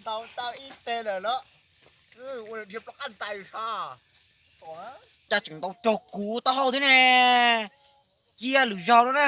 Ntaus tau ib teg lawm los ua dhia plaub qab ntais sa. Cas tseem ntaus raug kuv taub hau thiab ne? Cia lwm zaus no na.